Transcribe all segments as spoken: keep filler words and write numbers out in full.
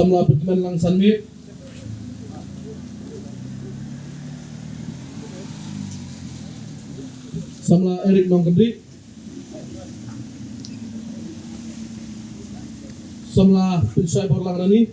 Samla Pynmen Langsanmi. Samla Eric Nongkynrih. Samla Pynshai Borlang Rani.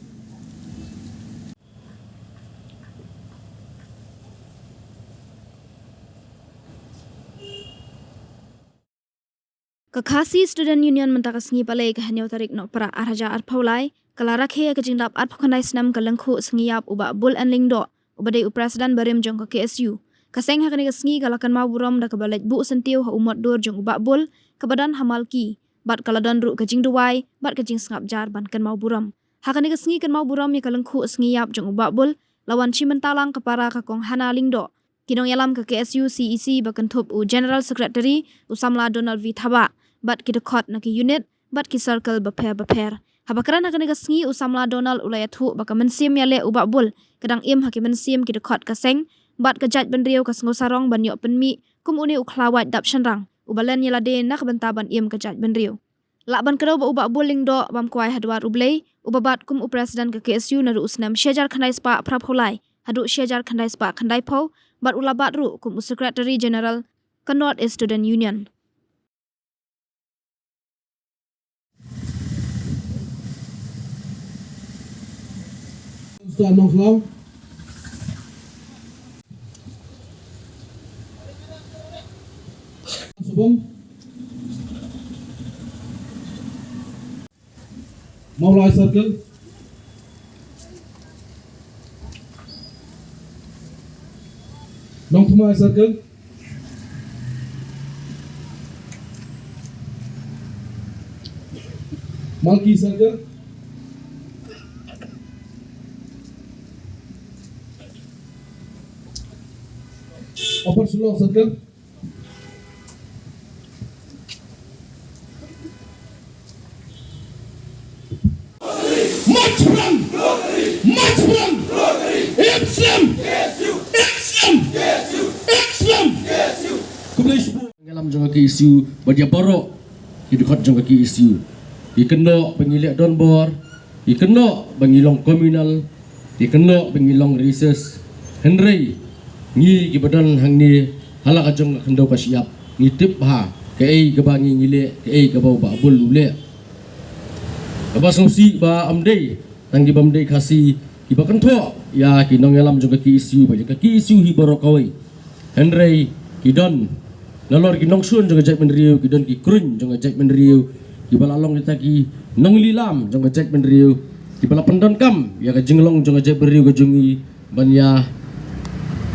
Ka Khasi Student Union mynta ka sngi Palei ka hynñiew tarik Nohprah ar hajar arphew lai ka la rakhe ïa ka jingdap arphew khyndai snem ka lyngkhuh sngi ïap u Bah Bull N Lyngdoh uba dei u president barim jong ka K S U. Ka seng ha kane ka sngi ka la kynmaw burom da kaba leit buh syntiew ha u mot dur jong u Bah Bull kaba don ha Malki bad ka la don ruh ka jingduwai bad ka jingsngap jar ban kynmaw burom. Ha kane ka sngi kynmaw burom ïa ka lyngkhuh sngi ïap jong u Bah Bull la wan shi mynta lang ka para ka Kong Hana Lyngdoh, ki nongïalam ka K S U C E C ba kynthup u General Secretary u Samla Donald V Thabah bad ki dkhot na ki unit bad ki circle bapher bapher. Haba kren ha kane ka sngi u Samla Donald u la ïathuh ba ka mynsiem ïaleh u Bah Bull ka dang im ha ki mynsiem ki dkhot ka seng bad ka jaitbynriew ka sngew sarong ban ïoh pynmih kum une u khlawait dap shynrang uba len ïa lade na ka bynta ban im ka jaitbynriew. Lah ban kdew ba u Bah Bull Lyngdoh bam kwai ha dwar U Blei uba bat kum u president ka K S U naduh u snem shi hajar khyndai spah phra phew lai haduh shi hajar khyndai spah khyndai phew bad u la bat ruh kum u Secretary General ka North East Student Union. Tuan Nongkhlaw. Subong. Mawlai Circle. Nongthymmai Circle. Malki Circle. Upper Shillong Circle. March front! March front! M C M! M C M! M C M! Khublei shibun. Nongïalam jong ka K S U bad ïa baroh ki dkhot jong ka K S U. Ki kynnoh ba ngi leh donbor, ki kynnoh ba ngi long communal, ki kynnoh ba ngi long racist. Hynrei ngi kiba don hangne ha la ka jong ka khyndew ka shyiap ngi tip bha kaei kaba ngi ngi leh, kaei kaba u Bah Bull u leh. Kaba sngewsih ba ym dei tang ki bym dei Khasi kiba kynthoh ïa ki nongïalam jong ka K S U bad ïa ka K S U hi baroh kawei. Hynrei ki don nalor ki nongshun jong ka jaitbynriew, ki don ki kruiñ jong ka jaitbynriew kiba la long kita ki nonglilam jong ka jaitbynriew kiba la pyndonkam ïa ka jinglong jong ka jaitbynriew ka jong ngi ban ïa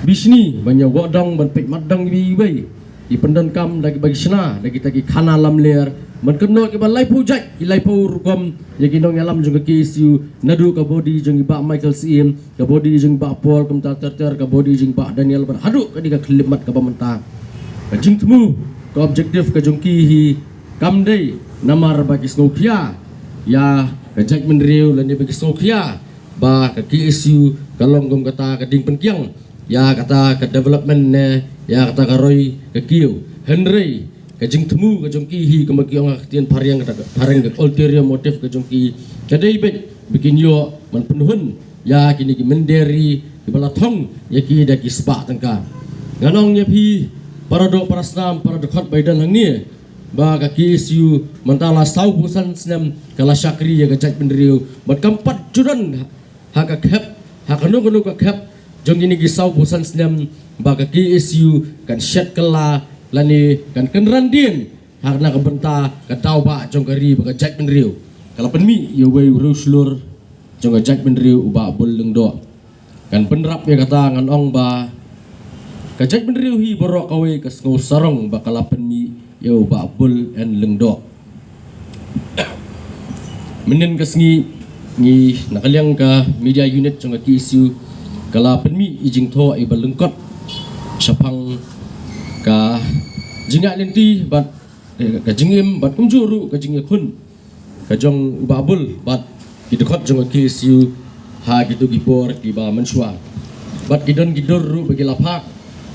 bishni, ban ïa wad dong, ban peit mat dong iwei iwei. Ki pyndonkam da kiba ki shna da kita ki khana lamler ban kynnoh kiba laiphew jait ki laiphew rukom ïa ki nongïalam jong ka K S U, naduh ka body jong i Bah Michael Syiem, ka body jong i Bah Paul, kumta ter ter ka body jong i Bah Daniel, bad haduh ka dei ka khyllipmat kaba mynta. Ka jingthmu, ka objective ka jong ki hi kam dei namar ba ki sngewkhia ïa ka jaitbynriew lane ba ki sngewkhia ba ka K S U ka long kum kata ka dieng pynkiang ïa kata ka development ne ïa kata ka roi ka kiew. Hynrei ka jingthmu ka jong ki hi, kumba ki ong ha ka ktien phareng, kata ka phareng, ka ulterior motive ka jong ki ka dei beit ba kin ïoh ban pynhun ïa kine ki mynder ri kiba la thong ïa ki da ki spah tyngka. Ngan ong ïa phi para doh para snam, para dkhot ba ïadon hangne, ba ka K S U mynta la sawphew san snem ka la shakri ïa ka jaitbynriew bad kam pat ju don ha ka khep, ha kano kano ka khep jong kine ki sawphew san snem ba ka K S U kan shet kylla lane kan kynran dien ha na ka bynta ka daw bah jong ka ri bad ka jaitbynriew. Ka la pynmih ïa uwei u riewshlur jong ka jaitbynriew, u Bah Bull Lyngdoh. Kan pynrap ïa kata, ngan ong ba ka jaitbynriew hi baroh kawei ka sngew sarong ba ka la pynmih ïa u Bah Bull N Lyngdoh. Mynnin ka sngi ngi na ka liang ka media unit jong ka K S U ka la pynmih i jingthoh iba lyngkot shaphang ka jingïaid lynti bad, eh, ka jingim bad kumjuh ruh ka jingïakhun ka jong u Bah Bull bad ki dkhot jong ka K S U ha kito ki por kiba mynshuwa. Bad ki don ki dur ruh ba ki la phah,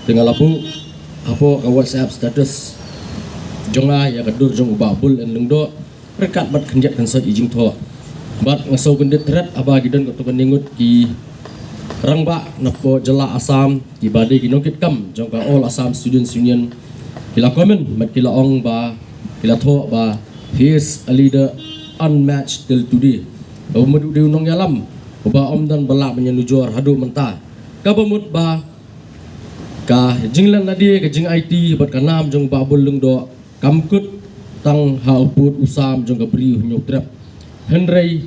te nga la buh hapoh ka WhatsApp status jong nga ïa ka dur jong u Bah Bull N Lyngdoh ryngkat bad khyndiat khynsoit i jingthoh. Bad nga sngewkyndit thret haba ki don katto katne ngut ki rangbah napoh jylla Assam kiba dei ki nongkitkam jong ka All Assam Students Union ki la comment bad ki la ong ba ki la thoh ba he is a leader unmatched till today. Kaba mut u dei u nongïalam uba ym don ba lah ban ïanujor haduh mynta. Kaba mut ba ka jinglen lade, ka jingaiti bad ka nam jong u Bah Bull Lyngdoh kam kut tang ha u pud u sam jong ka Bri u Hynñiewtrep. Hynrei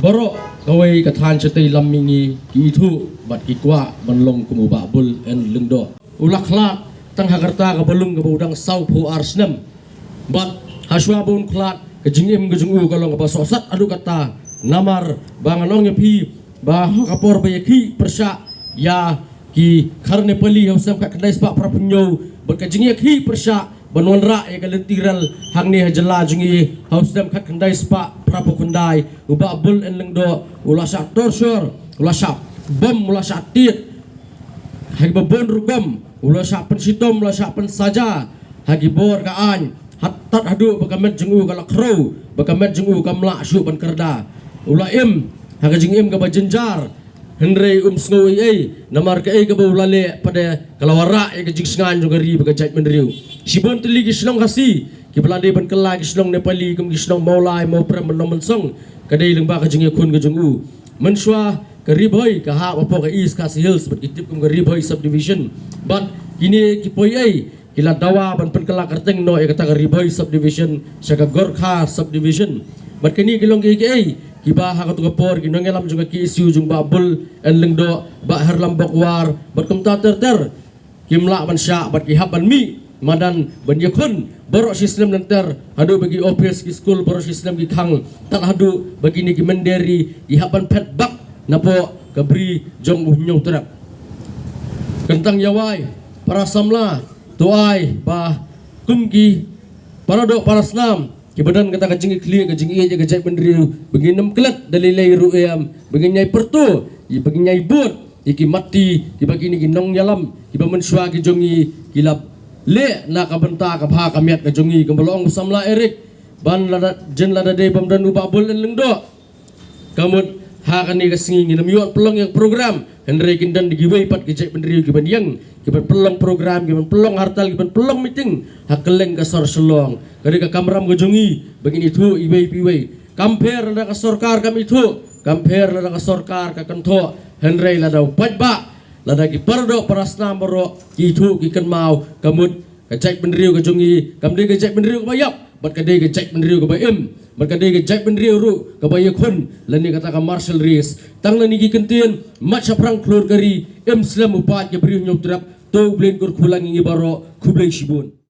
baroh kawei ka thaiñ shatei lam mihngi ki ithuh bad ki kwah ban long kum u Bah Bull N Lyngdoh. U la khlad tang ha ka rta kaba lung kaba u dang sawphew ar snem. Bad hashwa ba un khlad, ka jingim ka jong u ka long kaba sohsat haduh katta. Namar ba ngan ong ïa phi ba ha ka por ba ïakhih pyrshah ïa ki khar Nepali ha u snem khatkhyndai spah phraphew hynñiew bad ka jingïakhih pyrshah ban wanrah ïa ka lynti rel hangne ha jylla jong ngi ha u snem khatkhyndai spah phraphew khyndai, u Bah Bull N Lyngdoh u la shah torture, u la shah bom, u la shah tied ha kiba bun rukom, u la shah pynshitom, u la shah pynsaja ha ki bor ka aiñ, haduh, haduh ba ka met jong u ka la khrew, ba ka met jong u kam lah shuh ban kyrda. U la im ha ka jingim kaba jynjar, hynrei um sngew ei ei, namar kaei kaba u la leh pat ka la wanrah ïa ka jingsngaiñ jong ka ri bad ka jaitbynriew. Shibun tylli ki shnong Khasi kiba la dei ban kylla ki shnong Nepali kum ki shnong Mawlai, Mawprem bad Nongmynsong, ka dei lyngba ka jingïakhun ka jong u. Mynshuwa ka Ri Bhoi ka hap hapoh ka East Khasi Hills bad ki tip kum ka Ri Bhoi Subdivision. Bad kine ki poi ei ki la dawa ban pynkylla kyrteng noh ïa kata ka Ri Bhoi Subdivision sha ka Gorkha Subdivision. Bad kine ki long kiei kiei kiba ha kato ka por ki nongïalam jong ka KSU jong Bah Bull N Lyngdoh, Bah Herlambok War bad kumta ter ter kim lah ban shah bad ki hap ban mih madan ban ïakhun baroh shi snem lynter, haduh ba ki ophis, ki skul baroh shi snem ki khang, tad haduh ba kine ki mynder ri ki hap ban phet bak napoh ka Bri jong u Hynñiewtrep. Kyntang ïa wai para samla, to ai ba kum ki para doh para snam kiba don kata ka jingïakhun, ka jingïeit ïa ka jaitbynriew, ba ngin ym klet da lei lei ruh em, ba ngin ïai pyrto, ba ngin ïai bud ïa ki matti kiba kine ki nongïalam kiba mynshuwa ki jong ngi ki la leh na ka bynta ka bha ka miat ka jong ngi. Kumba la ong u samla Eric, ban lada, jin lada dei bym don u Bah Bull N Lyngdoh, ka mut ha kane ka sngi ngin ym ïoh pynlong ïa ka program, hynrei kin don da kiwei pat ki jaitbynriew kiban ïeng, kiban pynlong program, kiban pynlong hartal, kiban pynlong meeting ha kylleng ka sor Shillong. Ka dei ka kamram ka jong ngi ba ngin ithuh iwei pa iwei. Kam pher lada ka sorkar kam ithuh, kam pher lada ka sorkar ka kynthoh, hynrei lada u paidbah, lada ki para doh para snam baroh ki ithuh ki kynmaw, ka mut ka jaitbynriew ka jong ngi kam dei ka jaitbynriew kaba ïap, bad ka dei ka jaitbynriew kaba im, bad ka dei ka jaitbynriew ruh kaba ïakhun lane kata ka martial race. Tang lane ki kyntien, mat shaphrang khlur ka ri, im slem u paid ka Bri u Hynñiewtrep. To U Blei un kyrkhu lang ïa ngi baroh. Khublei shibun.